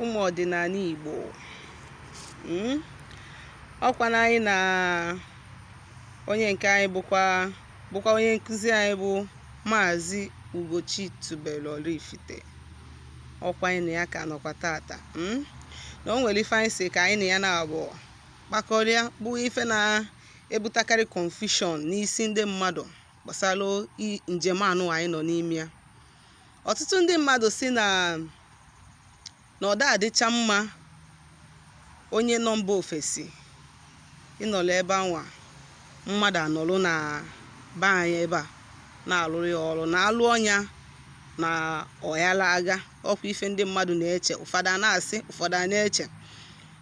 Ụmụ ọdịnala Igbo, Ọkwa na anyị na onye nke anyị bụkwa onye nkụzi anyị bụ Maazị Ugochi Tubelu Oraifite. Ọkwa anyị na ya ka nọkwa tata, Na o nwere ife anyị si ka anyị na ya na-abụ kpakọrịa, bụ ife na-ebutakarị confusion n'isi ndị mmadụ gbasara njem anụ anyị nọ n'ime ya. Ọtụtụ ndị mmadụ si na ọ da adịcha mma onye nọ mba ofesi ịnọrọ ebe anwa, mmadụ anọrọ na be anyị ebe a na-alụrụ ya ọrụ na alụ ọnya na ọyala agha. Ọkwa ife ndị mmadụ na-eche, ụfọdụ a na-asị, ụfọdụ a na-eche.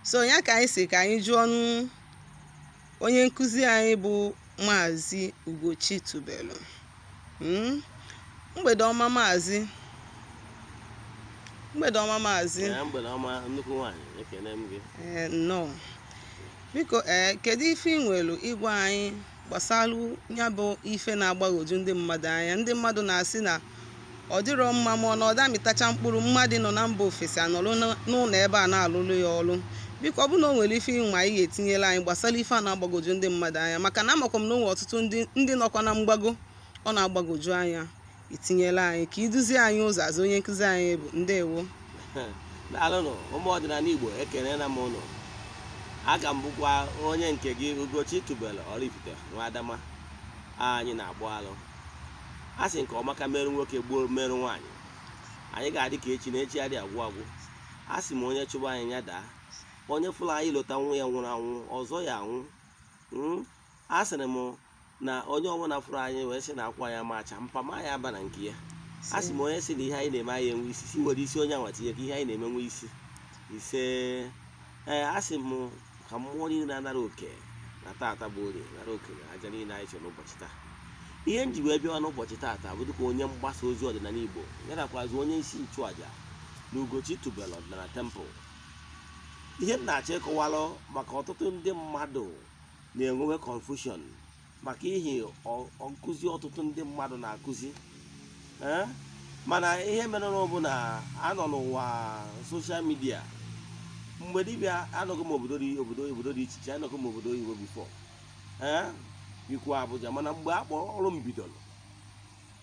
So ya ka anyị si ka anyị jụọ ọnụ onye nkụzi anyị bụ Maazị Ugochi Tubelu. Mgbede ọma, maazị, mgbede ọma, maazị. Ee, mgbede ọma, nnukwu nwaanyị, ekene m gị. Ee, nnọọ. Biko, ee, kedu ife ị nwere ịgwa anyị gbasara ya bụ ife na-agbagwoju ndị mmadụ anya? Ndị mmadụ na-asị na ọ dịrọ mma, ma ọ na ọ damịtacha mkpụrụ, mmadụ nọ na mba ofesi anọrọ n'ụlọ ebe a na-alụrụ ya ọrụ. Biko, ọ bụ na o nwere ife ịnwa anyị ga-etinyere anyị gbasara ife a na-agbagwoju ndị mmadụ anya, maka na amakwa m na o nwere ọtụtụ ndị nọkwa na mgbago ọ na-agbagwoju anya, itinyere anyị ka iduzie anyị ụzọ azụ onye nkụzi anyị bụ. Ndewo. Daalụnụ, ụmụ ọdịnala Igbo, ekenela m ụnụ. Aga m bụkwa onye nke gị, Ugochi Tubelu Oraifite, nwa Adama anyị na-agbụ alụ. A sị nke ọma ka merụ nwoke gbuo merụ nwaanyị. Anyị ga-adị ka echi na echi adị agwụ agwụ. A sị m, onye chụba anyị ya daa, onye fụrụ anyị lụta nwa ya nwụrụ anwụ ọzọ ya anwụ. A sịrị m na onye ọbụla fụrụ anyị wee sị na akwa ya macha mpama ya aba na nke ya. A sị m, onye sị na ihe anyị na-eme anyị enwe isi, si were isi onye anwa tinye ka ihe anyị na-eme nwe isi ise. Ee, a sị m ka mmụọ niile na-anara oke na tata bụ orie nara oke na aja niile anyị chọrọ n'ụbọchị taa. Ihe m ji wee bịawa n'ụbọchị tata bụ dịka onye mgbasa ozi ọdịnala Igbo, ya nakwazi onye isi nchụaja na Ugochi Tubelu Ọdịnala Temple. Ihe m na-achọ ịkọwalụ maka ọtụtụ ndị mmadụ na-enwewe confusion maka ihi nkụzi ọtụtụ ndị mmadụ na-akụzi. Ee, mana ihe mere bụ na anọ n'ụwa social media. Mgbe dibịa anọghị m obodo dị obodo dị iche iche, anọghị m obodo oyibo before, ee, bikwa Abuja. Mana mgbe a kpọrọ ọrụ m bidoro,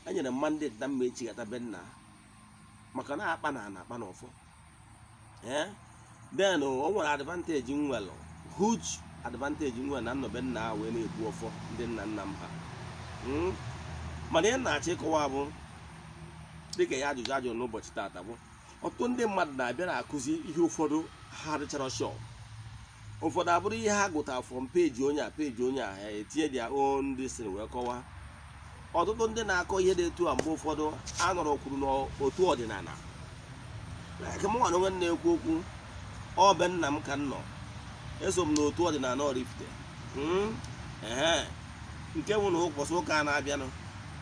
enyere m mandate na mma echigata be nna, maka na akpa na ana akpa na ọfọ. Ee, then o nwere advantage m nwere, huge advantage m nwere na nnọbe nna ahụ wee na-ekwu ọfọ ndị nna nna m ha. Mana ihe m na-achọ ịkọwa bụ dịka ya ajụjụ ajụrụ n'ụbọchị taata bụ ọtụtụ ndị mmadụ na-abịa na-akụzi ihe ụfọdụ ha dịchara sure, ụfọdụ abụrụ ihe ha gụtara from page onye a, page onye a, ha etinye their own this thing wee kọwaa. Ọtụtụ ndị na-akọ ihe dị etu a, mgbe ụfọdụ a nọrọ kwuru n'otu ọdịnala, like mụ nwa na onwe m na-ekwu okwu, ọ be nna m ka m nọ, eso m n'otu ọdịnala Oraifite. Ehe, nke bụ na ụbọchị ụka a na-abịanụ,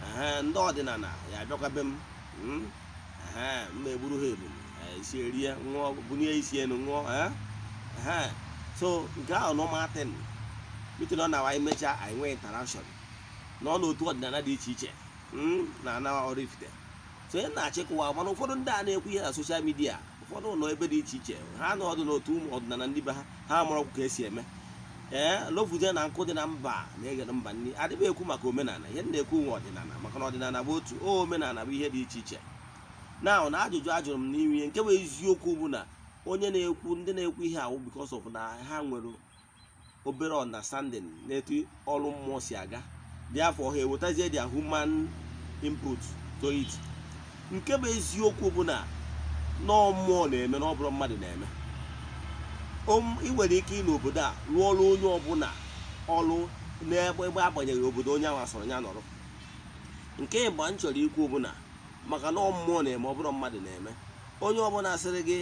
ehe, ndị ọdịnala ya abịakwa be m. Ehe, m egburu ha ebulu isi erie ṅụọ, bunie isi elu ṅụọ. Ee, ehe, so nke ahụ normal thing meeting ọ na anyị mechaa, anyị nwee interaction nọ n'otu ọdịnala dị iche iche na ana Oraifite. So ihe na-achịkwa, mana ụfọdụ ndị a na-ekwu ihe na social media, ụfọdụ nọ ebe dị iche iche, ha nọ ọdụ n'otu ụmụ ọdịnala ndị be ha, ha mụrụ ka esi eme. Ee, lofuje na nkụ dị na mba na-eghere mba nri adịghị ekwu maka omenala. Ihe m na-ekwu nwe ọdịnala, maka na ọdịnala bụ otu o, omenala bụ ihe dị iche iche. Na ajụjụ ajụrụ m n'ime ihe nke bụ eziokwu bụ na onye na-ekwu, ndị na-ekwu ihe awụ because of na ha nwere obere understanding n'etu ọrụ mmụọ si aga, therefore ha ewetazie their human input to it. Nke bụ eziokwu bụ na nọọ mmụọ na-eme, na ọ bụrụ mmadụ na-eme. Ị nwere ike ị n'obodo a rụọ ọrụ onye ọbụla ọrụ n'ebe ebe, agbanyeghị obodo onye ahụ asọrọ ya nọrọ. Nke ịgba m chọrọ ikwu bụ na maka na ọ mmụọ na-eme, ọ bụrụ mmadụ na-eme. Onye ọbụla sịrị gị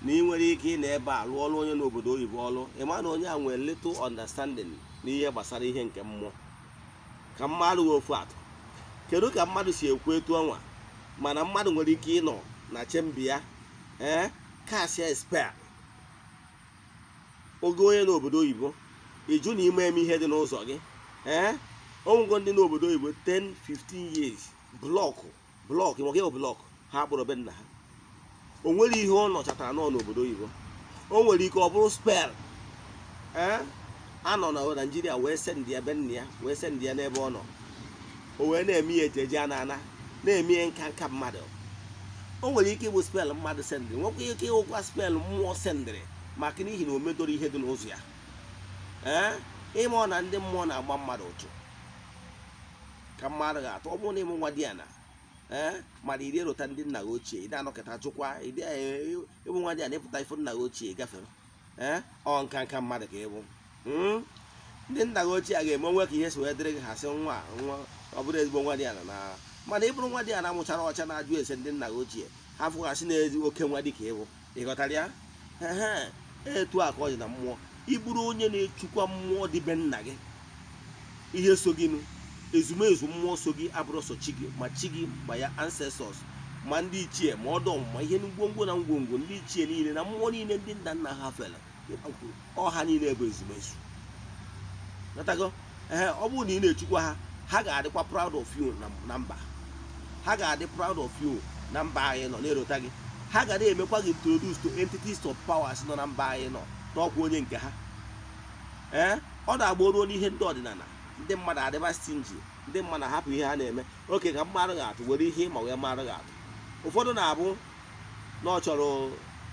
na ị nwere ike ị na ebe a rụọ ọrụ onye n'obodo oyibo ọrụ, ị ma na onye a nwere little understanding n'ihe gbasara ihe nke mmụọ. Ka mmadụ wee ofu atụ, kedu ka mmadụ si ekwu etu ọnwa, mana mmadụ nwere ike ịnọ na chamber ya, ee, cast spell oge onye n'obodo oyibo, ịjụ na ime eme ihe dị n'ụzọ gị. Ee, onwego ndị n'obodo oyibo 10 15 years, block block, maka ịbụ block ha kpọrọ be nna ha. O nwere ihe ọ nọchatara nọ n'obodo oyibo. O nwere ike ọ bụrụ spell ee anọ na Naijiria wee send ya be nna ya, wee send ya n'ebe ọ nọ, o wee na-eme ya ejeje a na-ana na-eme ya nka nka mmadụ. O nwere ike ịbụ spell mmadụ sendịrị, nwekwa ike ịwụkwa spell mmụọ sendịrị, maka n'ihi na o medoro ihe dị n'ụzọ ya. Ee, ịma ọ na ndị mmụọ na-agba mmadụ ụchụ ka mmadụ ga-atụ. Ọ bụrụ na ịmụ nwa di ya na ee mana iri erota ndị nna gị ochie, ị na-anọkọta jụkwa ịbụ nwa di ya na ịpụta ifo nna gị ochie gafere. Ee, ọ nka nka mmadụ ka ịbụ. Ndị nna gị ochie a ga-eme onwe ka ihe si wee dịrị gị, ha sị nwa nwa ọ bụrụ ezigbo nwa di ya na, mana ị bụrụ nwa di ya na-amụchara ọcha na-ajụ ese ndị nna gị ochie, ha fụghasị na ezi oke nwa dị ka ịbụ. Ị ghọtara ya? Ehe, etu a ka ọ dị na mmụọ. Ịbụrụ onye na-echukwa mmụọ dị be nna gị, ihe so gị nụ ezumezu mmụọ so gị abụrụ sọ chi gị, ma chi gị ma ya ancestors, ma ndị ichie, ma ọdọ, ma ihe ngwongwo na ngwongwo ndị ichie niile na mmụọ niile ndị nna nna ha fere, ọha niile bụ ezumezu. Natago? Ee, ọ bụrụ na ị na-echukwa ha, ha ga-adịkwa proud of you na mba. Ha ga-adị proud of you na mba anyị nọ na-erota gị. Ha ga na-emekwa gị introduce to entities of powers nọ na mba anyị nọ n'ọkwa onye nke ha. Ee, ọ na-agba ruo n'ihe ndị ọdịnala, ndị mmadụ adịba stingy, ndị mmadụ ahapụ ihe ha na-eme. Oke ka mmadụ ga-atụ were ihe ma wee mmadụ ga-atụ. Ụfọdụ na-abụ na ọ chọrọ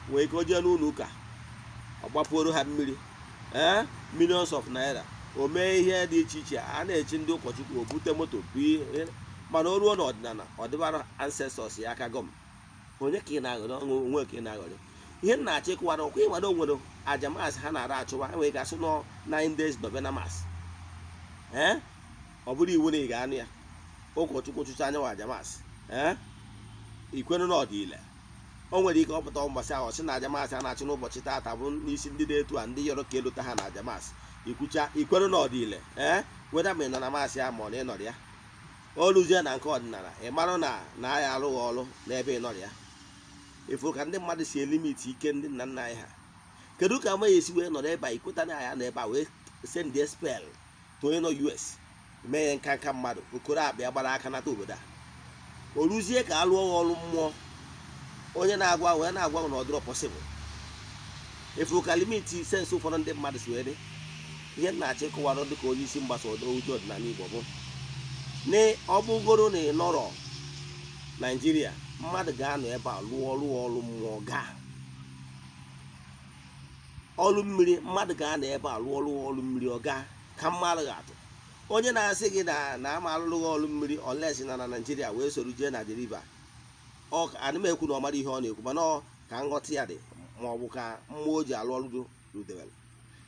nwee ike o jee n'ụlọ ụka, ọ gbapuoro ha mmiri, ee, millions of naira, o mee ihe dị iche iche a na-echi ndị ụkọchukwu, o bute moto bụ ihe. Mana o ruo n'ọdịnala, ọ dịbara ancestors ya aka gọm. Onye ka ị na-aghọrị? Ọṅụ onwe ka ị na-aghọrị. Ihe m na-achọ ịkụwara ọkwa ịmado, o nwere aja mass ha na-ara achụwa, enwere ike asị nọ 9 days novena mass. Ee, ọ bụrụ iwu na ị ga-anụ ya, ụkọchukwu chụcha anyanwụ aja mass, ee, ikwenu na ọdịile o nwere ike ọpụta ụbọchị ahụ, sị na aja mass a na-achụ n'ụbọchị taata bụ n'isi ndị dị etu a, ndị yọrọ ka elota ha na aja mass. Ikwucha, ikwenu na ọdịile. Ee, weda ma ị nọ na mass ya ma ọ na ị nọrọ ya, o ruzie na nke ọdịnala, ị marụ na na ya arụghị ọrụ n'ebe ị nọrọ ya. Efu ka ndị mmadụ si elimit ike ndị nna nna anyị ha. Kedu ka amaghị esi wee nọrọ ebe a ikweta na ya nọ ebe a wee send spell to onye nọ US, mee ya nka nka mmadụ, okoro akpa ya gbara aka nata obodo a, o ruzie ka a lụọ ya ọrụ mmụọ, onye na-agwa wee na-agwa na ọ dịrọ possible? Efu ka limit sense ụfọdụ ndị mmadụ si wee dị. Ihe m na-achọ ịkọwara dịka onye isi mgbasa ozi ọdịnala Igbo bụ na ọ bụgoro na ị nọrọ Naijiria, mmadụ ga-anọ ebe a lụọ ọrụ ọrụ mmụọ, gaa ọrụ mmiri, mmadụ ga-anọ ebe a lụọ ọrụ ọrụ mmiri, ọ gaa ka mmadụ ga-atụ. Onye na-asị gị na na ama alụrụ gị ọrụ mmiri olesi na na Naijiria wee soro jee na the river, ọ ana m ekwu na ọ mara ihe ọ na-ekwu, mana ọ ka nghọta ya dị, ma ọ bụ ka mmụọ o ji alụ ọrụ rudebere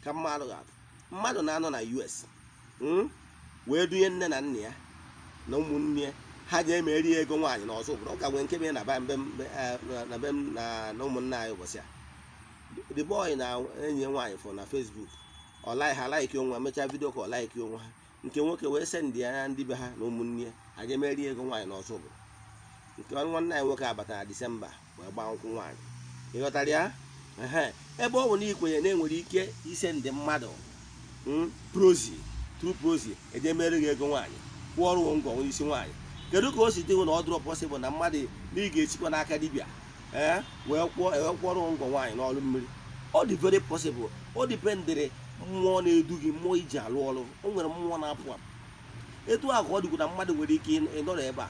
ka mmadụ ga-atụ. Mmadụ na-anọ na US, wee dunye nne na nna ya na ụmụnne ya, ha ji emeri ya ego nwaanyị na ọzọ obodo. Ọ ka nwee nke mere na be m na be m na ụmụnne anyị. Ụbọchị a the boy na enyi ya nwaanyị fọ na Facebook, ọ like ha, like onwe ha, mechaa video ka ọ like onwe ha. Nke nwoke wee send ya na ndị be ha na ụmụnne ya, ha je merie ego nwaanyị na ọzọ obodo. Nke nwanne anyị nwoke abata na Disemba wee gbaa nkwụ nwaanyị. Ị ghọtara ya? Ehe, ebe ọ bụ na ikwenye na enwere ike ise ndị mmadụ proxy, through proxy, eje mere gị ego nwaanyị, kwụọ ọrụ ngọ isi nwaanyị, kedu ka o si dịghị na ọ dụrọ possible na mmadụ na ị ga-echikwa n'aka dibịa, ee, wee kwụọ, wee kwụọrọ ngọ nwaanyị n'ọrụ mmiri? Ọ dị very possible. O dependịrị mmụọ na-edu gị, mmụọ iji alụ ọrụ. O nwere mmụọ na-apụ apụ. Etu a ka ọ dịkwu na mmadụ nwere ike ịnọrọ ebe a,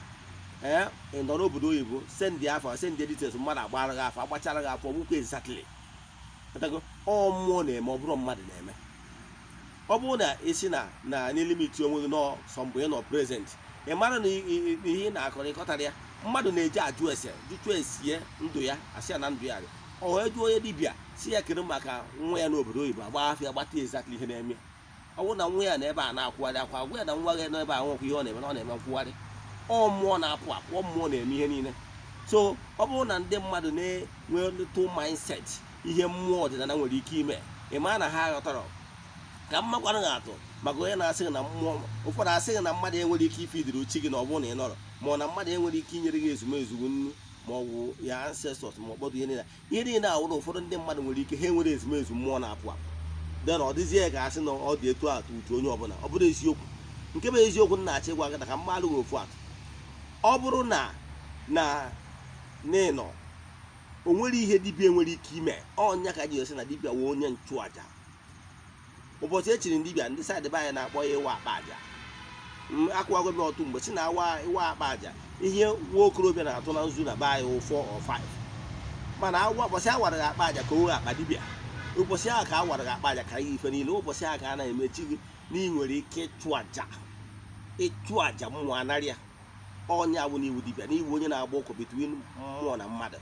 ee, ị nọrọ obodo oyibo, send afa, send details, mmadụ agbara gị afa, agbachara gị afọ nwukwu. Exactly. Ghọtago? Ọ mmụọ na-eme, ọ bụrụ mmadụ na-eme. Ọ bụrụ na isi na na n'ilimit onwe gị nọ sọ mgbe ị nọ present, ị mara na ihe ị na-akọrọ ịkọtara ya. Mmadụ na-eji ajụ ese jụchụ esie ndụ ya, asị ya na ndụ ya dị. Ọ wee jụọ onye dibịa si ya kere maka nwa ya n'obodo oyibo, agba afịa gbata exactly ihe na-eme. Ọ bụrụ na nwa ya na ebe a na-akwụgharị akwa, agwa ya na nwa gị n'ebe a nwekwa ihe ọ na-eme, na ọ na-eme nkwụgharị. Ọ mmụọ na-apụ apụ, ọ mmụọ na-eme ihe niile. So ọ bụrụ na ndị mmadụ na-enwe two mindset, ihe mmụọ ọdịnala nwere ike ime, ị maa na ha ghọtara ka mma gwara gị atụ maka onye na-asị gị na mmụọ. Ụfọdụ asị gị na mmadụ enwere ike ifidiri chi gị na ọ bụrụ na ị nọrọ, ma ọ na mmadụ enwere ike inyere gị ezumezu gị nri, ma ọ bụ ya ancestors, ma ọ kpọdụ ihe niile. Ihe niile awụrụ, ụfọdụ ndị mmadụ nwere ike ha enwere ezumezu mmụọ na-apụ apụ de na ọ dịzie ka asị na ọ dị etu atụ utu onye ọbụla. Ọ bụrụ eziokwu, nke bụ eziokwu m na-achọ ịgwa gị na ka mmalụ gị ofu atụ. Ọ bụrụ na na n'ịnọ O nwere ihe dibịa nwere ike ime. Ọnya ka ji esi na dibịa wee onye nchụaja. Ụbọchị echiri dibịa, ndị side be anyị na-akpọ ya ịwa akpa aja. Akwụwago m ọtụ mgbe si na awa ịwa akpa aja. Ihe nwa okorobịa na-atụ na nzu na be anyị wụ 4 or 5, mana awa ụbọchị a wara gị akpa aja ka o wee akpa dibịa. Ụbọchị ahụ ka a wara gị akpa aja ka ihe ife niile. Ụbọchị ahụ ka a na-emechi gị na ị nwere ike ịchụ aja, ịchụ aja mmụọ anarị ya. Ọnya bụ n'iwu dibịa, n'iwu onye na-agba ụkọ between mmụọ na mmadụ.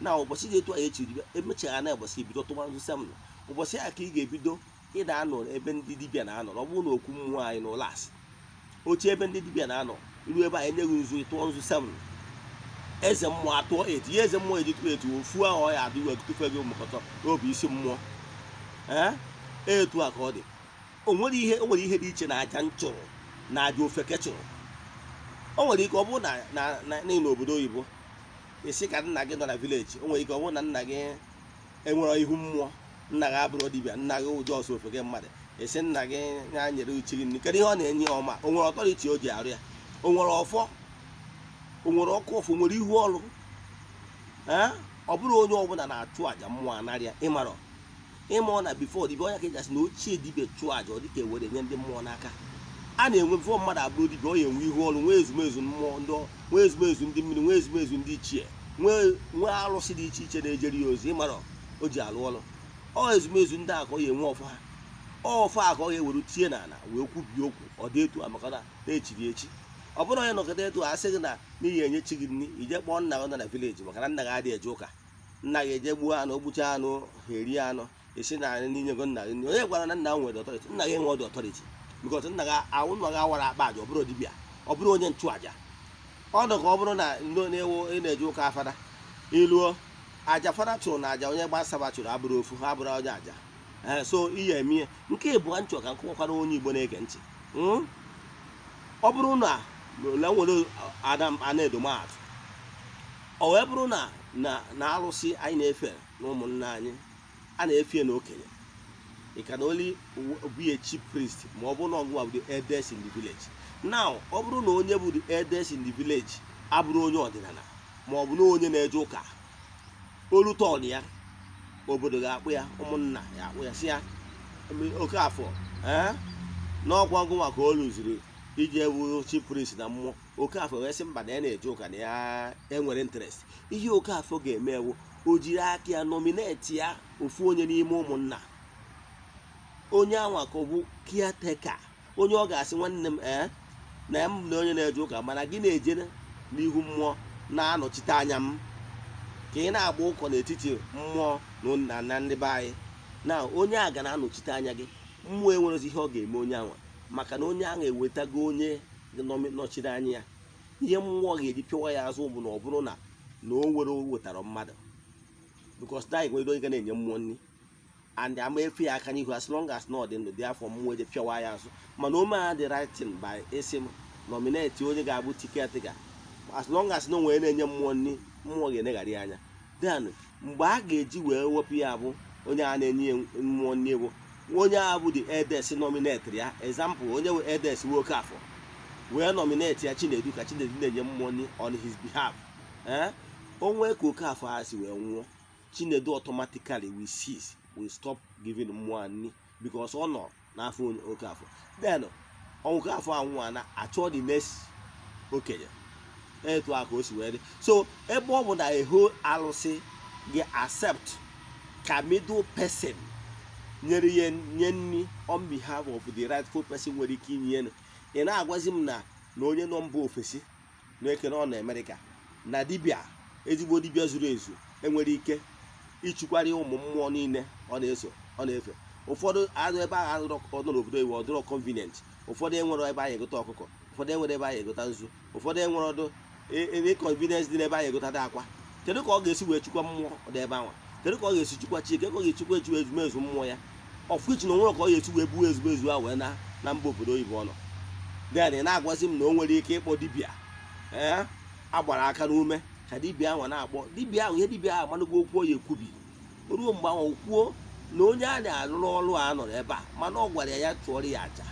Na ụbọchị dị etu a echiri dibịa, emechara na ụbọchị ebido tụwa nzu sem. Ụbọchị a ka ị ga-ebido ịda anọ ebe ndị dibịa na-anọ. Ọ bụrụ na okwu mmụọ anyị n'ụlọ asị oche ebe ndị dibịa na-anọ, iru ebe a enyeghị nzu, ịtụọ nzu 7, eze mmụọ atụọ 8. Ihe eze mmụọ eji tụọ 8, ofu ahụ ọ ya adị wee tụfe gị mụkọtọ n'obi isi mmụọ. Ee, etu a ka ọ dị. O nwere ihe, o nwere ihe dị iche na aja nchụrụ na aja ofeke chụrụ. O nwere ike ọ bụrụ na n'obodo oyibo, isi ka nna gị nọ na village. O nwere ike ọ bụrụ na nna gị enwere ihu mmụọ, nna gị abụrụ dibịa, nna gị ụjọ ọsọ ofeke mmadụ. Esi nna gị ya nyere uchi gị nri, kedu ihe ọ na-enye ya ọma? O nwere authority o ji arụ ya? O nwere ọfọ? O nwere ọkụ ọfọ? O nwere ihu ọrụ? Ee, ọ bụrụ onye ọbụla na-achụ àjà mmụọ anarịa. Ịmarọ ịma na before dibịa, onye ka eji asị na ochie dibịa chụọ àjà, ọ dịka ewere nye ndị mmụọ n'aka. A na-enwe before mmadụ abụrụ dibịa, ọ ya enwe ihu ọrụ, nwee ezumezu mmụọ, ndị nwee ezumezu ndị mmiri, nwee ezumezu ndị ichie, nwee arụsị dị iche iche na-ejere ya ozi. Ịmarọ o ji alụ ọrụ. Ọ ezumezu ndị a ka ọ ya enwe ọfọ ha, ọfọ a ka ọ ga-ewere tie n'ala wee kwubie okwu. Ọ dị etu a maka na na-echiri echi. Ọ bụrụ onye nọkọta etu a sị gị na n'ihi enye chi gị nri, ije kpọọ nna gị nọ na village, maka na nna gị adịghị eje ụka, nna gị eje gbuo anụ, gbuchaa anụ, ha erie anụ, esi na n'inyego nna gị nri. Onye gwara na nna m nwere authority? Nna gị enwe authority because nna gị ahụ, nna gị awara akpa aja. Ọ bụrụ dibịa, ọ bụrụ onye nchụaja, ọ dị ka ọ bụrụ na ndị na-ewu ị na-eje ụka fada, iluo aja fada chụrụ na aja onye gbasaba chụrụ abụrụ ofu, ha abụrụ onye aja. Ee, so ihe eme ihe nke ịbụọ nchọ ka nkụwakwara onye Igbo na-ege ntị. Ọ bụrụ na na nwere ada ana-edomatụ, ọ wee bụrụ na arụsị anyị na-efe na ụmụnna anyị a na-efe na okenye, you can only be a chief priest ma ọ bụrụ na ọgụwa bụ the eldest in the village. Now, ọ bụrụ na onye bụ the eldest in the village abụrụ onye ọdịnala, ma ọ bụ na onye na-eje ụka, olu turn ya, obodo ga-akpụ ya, ụmụnna ya akpụ ya, si ya oke afọ ee n'ọkwa ngụnwa ka o lụziri iji ewu chief priest na mmụọ. Oke afọ wee sị mba, na ya na-eje ụka, na ya enwere interest. Ihe oke afọ ga-eme ewu, o jiri aka ya nominate ya ofu onye n'ime ụmụnna, onye anwa ka ọ bụ caretaker, onye ọ ga-asị, "Nwanne m, ee, na m na onye na-eje ụka, mana gị na-eje n'ihu mmụọ na-anọchite anya m, ka ị na-agba ụkọ n'etiti mmụọ na ndị be anyị." Na onye a ga na-anọchite anya gị, mmụọ enwerezi ihe ọ ga-eme onye anwa, maka na onye ahụ ewetago onye nọchiri anya ya. Ihe mmụọ ga-eji pịawa ya azụ bụ na ọ bụrụ na o nwere wetara mmadụ, because na nwere onye ga na-enye mmụọ nri and ama efe ya aka n'ihu as long as na ọ dị ndụ dị afọ. Mmụọ eji pịawa ya azụ, mana o mee the right thing by isi m nominate onye ga-abụ caretaker. As long as na o nwere na-enye mmụọ nri, mmụọ ga-eneghara ya anya. Then mgbe a ga-eji wee wepụ ya bụ onye a na-enye ya mmụọ nri bụ onye a bụ the eldest nominate ya. Example, onye bụ eldest nwoke afọ wee nominate ya Chinedu, ka Chinedu na-enye mmụọ nri on his behalf. Ee, onwe ka oke afọ ha si wee nwụọ, Chinedu automatically will cease, will stop giving mmụọ nri because ọ nọ n'afọ oke afọ. Then oke afọ anwụ na achọ the next okenye. Etu a ka o si wee dị. So ebe ọ bụ na eho alụsị gị accept ka middle person nyere ya nye nri on behalf of the rightful person nwere ike inye ya, ị na-agwazi m na onye nọ mba ofesi na-ekene ọ na Amerịka na dibịa, ezigbo dibịa zuru ezu, enwere ike ịchụkwara ụmụ mmụọ niile ọ na-eso ọ na-efe. Ụfọdụ anụ ebe ahụ ọ nọ n'obodo iwu, ọ dịrọ convenient. Ụfọdụ enwere ebe anyị egota ọkụkọ, ụfọdụ enwere ebe anyị egota nzu, ụfọdụ enwere ọdụ ebe convenience dị n'ebe anyị egota dị akwa. Kedu ka ọ ga-esi wee chukwa mmụọ dị ebe ahụ? Kedu ka ọ ga-esi chukwa chi? Kedu ka ọ ga-echukwa echu ezumezu mmụọ ya? Of which na onwere ka ọ ga-esi wee buo ezumezu ahụ wee na mba obodo oyibo ọ nọ. Then ị na-agwazi m na o nwere ike ịkpọ dibịa ee agbara aka n'ume ka dibịa ahụ na-akpọ dibịa ahụ. Ihe dibịa ahụ amanụgo okwu ọ ya ekwubi ruo mgbe ahụ kwuo na onye a na-alụrụ ọrụ a nọrọ ebe a, mana ọ gwara ya ya chụọrọ ya aja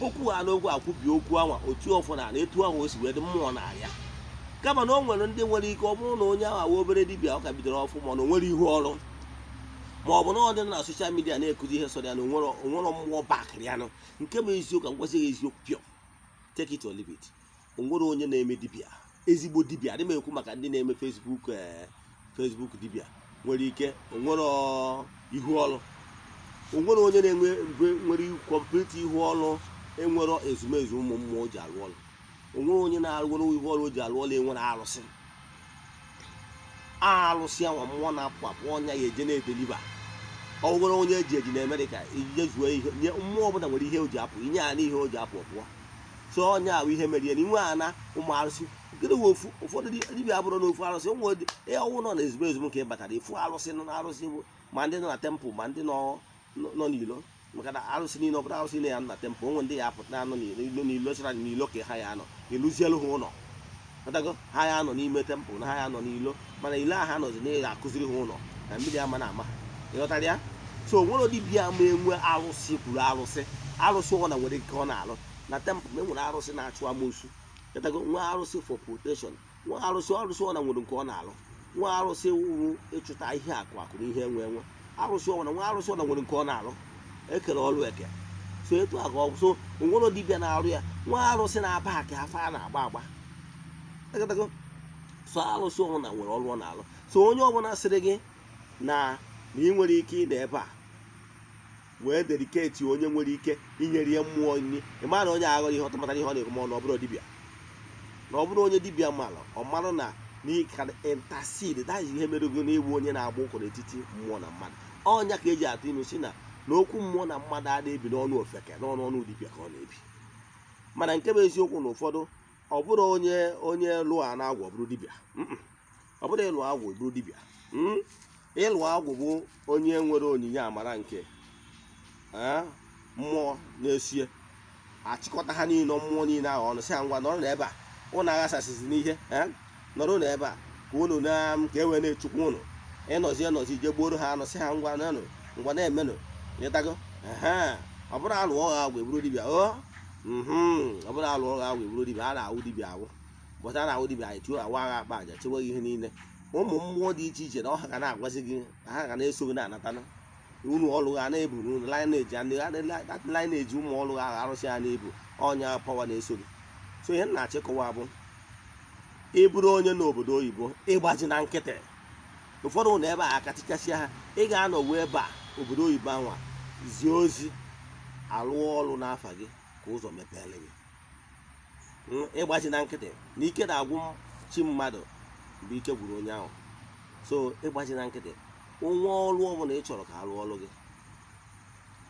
okwu ha n'okwu akwubi okwu anwa otu ọfọ na etu ahụ o si wee dị mmụọ na-arịa. Kama na o nwere ndị nwere ike, ọ bụrụ na onye ahụ awa obere dibịa, ọ ka bidoro ọfụ, ma na o nwere ihu ọrụ, ma ọ bụ na ọ dị na social media na-ekuzi ihe sọrọ ya, na onwere mmụọ bakịrị ya nụ. Nke bụ eziokwu, ngwazi gị eziokwu pure, take it or leave it, onwere onye na-eme dibịa, ezigbo dibịa. Adị m ekwu maka ndị na-eme Facebook, Facebook dibịa nwere ike onwere ihu ọrụ. Onwere onye na-enwe nwere complete ihu ọrụ, enwero ezumezu ụmụ mmụọ ji arụ ọrụ. Onwere onye na-arụgoro ihu ọrụ o ji arụ ọrụ enwere arụsị, arụsị anwa mmụọ na-apụ apụ, ọnya ya eje na-edeliver. Ọ bụgoro onye eji eji na Amerịka ije zuo ihe nye mmụọ ọbụla nwere ihe o ji apụ, inye ya n'ihe o ji apụ, ọ pụọ. So ọnya ahụ ihe mere ya na inwe ana ụmụ arụsị. Gịnị wụ ofu ụfọdụ dibịa abụrụ na ofu arụsị ụmụ ọnwụ nọ na ezumezu nke ị batara ifu arụsị nọ na arụsị bụ ma ndị nọ na temple, ma ndị nọ n'ilo, maka na arụsị niile, ọ bụrụ arụsị niile ya nọ na temple, onwe ndị ya apụta anọ n'ilo, n'ilo sịra n'ilo ka ha ya anọ, ịlụzielu ha ụlọ. Ghọtago? Ha ya anọ n'ime temple na ha ya anọ n'ilo, mana ilo ahụ ha nọzi na akụziri ha ụlọ na mmiri ama na ama ha. Ịghọtara ya? So onwere dibịa ma enwe arụsị kwuru arụsị, arụsị ọ na nwere nke ọ na-alụ na temple, ma e nwere arụsị na-achụ amoosu. Ghọtago? Nwe arụsị for protection, nwe arụsị, arụsị ọ na nwere nke ọ na-alụ, nwe arụsị wuru ịchụta ihe akụ akụ na ihe enwe enwe. Arụsị ọ na nwe, arụsị ọ na nwere nke ọ na-alụ, ekere ọrụ eke. So etu a ka ọ so onwere dibịa na-arụ ya, nwa arụsị na-aba aka afa a na-agba agba. Ghọtago? So arụsị ọbụla nwere ọrụ ọ na-alụ. So onye ọbụla sịrị gị na ị nwere ike ịnọ ebe a wee dedicate onye nwere ike inyere ihe mmụọ nri, ị mara na onye aghọrọ ihe ọtọmatara ihe ọ na-ekwu, ma ọ na ọ bụrụ dibịa, na ọ bụrụ onye dibịa mara, ọ marụ na ị can intercede. That is ihe mere gị n'ịbụ onye na-agba ụkwụ n'etiti mmụọ na mmadụ. Ọnya ka eji atụ inu si na okwu mmụọ na mmadụ adịghị ebi n'ọnụ ofeke, n'ọnụ ọnụ dibịa ka ọ na-ebi. Mana nke bụ eziokwu na ụfọdụ, ọ bụrụ onye lụọ a na-agwụ, ọ bụrụ dibịa. Ọ bụrụ ịlụ agwụ bụrụ dibịa. Ịlụ agwụ bụ onye nwere onyinye amara nke mmụọ na-esie achịkọta ha niile, mmụọ niile ahụ ọnụ, sị ha, "Ngwa, nọrọ n'ebe a, ụnụ aghasasịzi n'ihe, nọrọ n'ebe a ka unu na ka e wee na-echukwa unu ịnọzi enọzi je gbuoro ha anụ." Sị ha, "Ngwa nanụ, ngwa na-emenụ." Ịtago? Ọ bụrụ alụ ọgha agwụ eburu dibịa o, ọ bụrụ alụ ọgha agwụ eburu dibịa, a na-awụ dibịa awụ. Bọta a na-awụ dibịa, anyị chụọ awa agha, akpa aja, chewe ihe niile, ụmụ mmụọ dị iche iche na ọha ga na-agwazi gị, ha ga na-eso gị na-anatana unu ọlụ ha na-ebu unu lineage, lineage ụmụ ọlụ ha, arụsị ha na-ebu ọnya, power na-eso gị. So ihe m na-achịkọwa bụ, ị bụrụ onye n'obodo oyibo, ịgbaji na nkịtị, ụfọdụ ụlọ ebe a aka tichasịa ha, ị ga-anọ wee ebe a obodo oyibo anwa zie ozi, alụọ ọrụ n'afa gị ka ụzọ mepeere gị. Ịgbaji na nkịtị na ike na-agwụ chi mmadụ mgbe ike gwụrụ onye ahụ. So ịgbaji na nkịtị, nwa ọrụ ọbụla ị chọrọ ka alụọ ọrụ gị,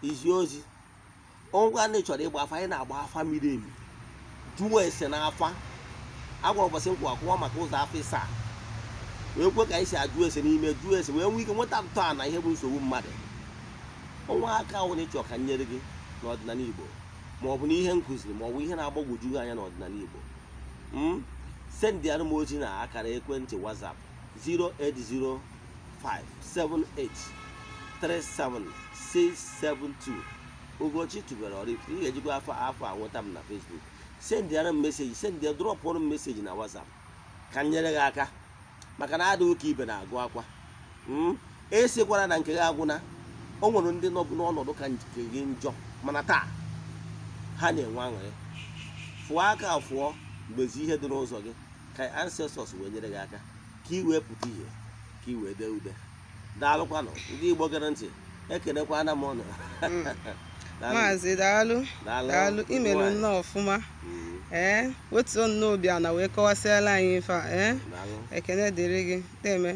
izi ozi ngwa na ị chọrọ ịgba afa, anyị na-agba afa miri emi, jụọ ese n'afa agwa ụbọchị nkwụ akwụwa maka ụzọ afọ ịsaa wee kwe ka anyị si ajụ ese n'ime, jụọ ese wee nwee ike nweta ntọala ihe bụ nsogbu mmadụ. Ọnwa aka ahụ na ịchọ ka nyere gị n'ọdịnala Igbo, ma ọ bụ na ihe m kụziri, ma ọ bụ ihe na-agbagwoju gị anya n'ọdịnala Igbo, sendịara m ozi na akara ekwentị WhatsApp 08057837672. Ugochi tubelu Oraifite. Ị ga-ejikwa afọ a nweta m na Facebook. Sendịara m message, sendịa, dropụrụ m message na WhatsApp ka m nyere gị aka, maka na adịghị ka ibe na-agụ akwa. Esikwara na nke gị agwụna. O nwere ndị nọbụ n'ọnọdụ ka nke gị njọ, mana taa ha na-enwe aṅụrị. Fụọ aka fụọ mgbezi ihe dị n'ụzọ gị ka ancestors wee nyere gị aka ka ị wee pụta ihe, ka ị wee dee ude. Daalụkwanụ, ndị Igbo gere ntị, ekenekwana m ụnụ. Daalụ. Maazị, daalụ. Daalụ. Daalụ, imelụ Nwaanyị. nnọọ ọfụma. Ee, wetuo nnọọ obi ana wee kọwasịala anyị ife a, ee. Daalụ. Ekene dịrị gị, deme.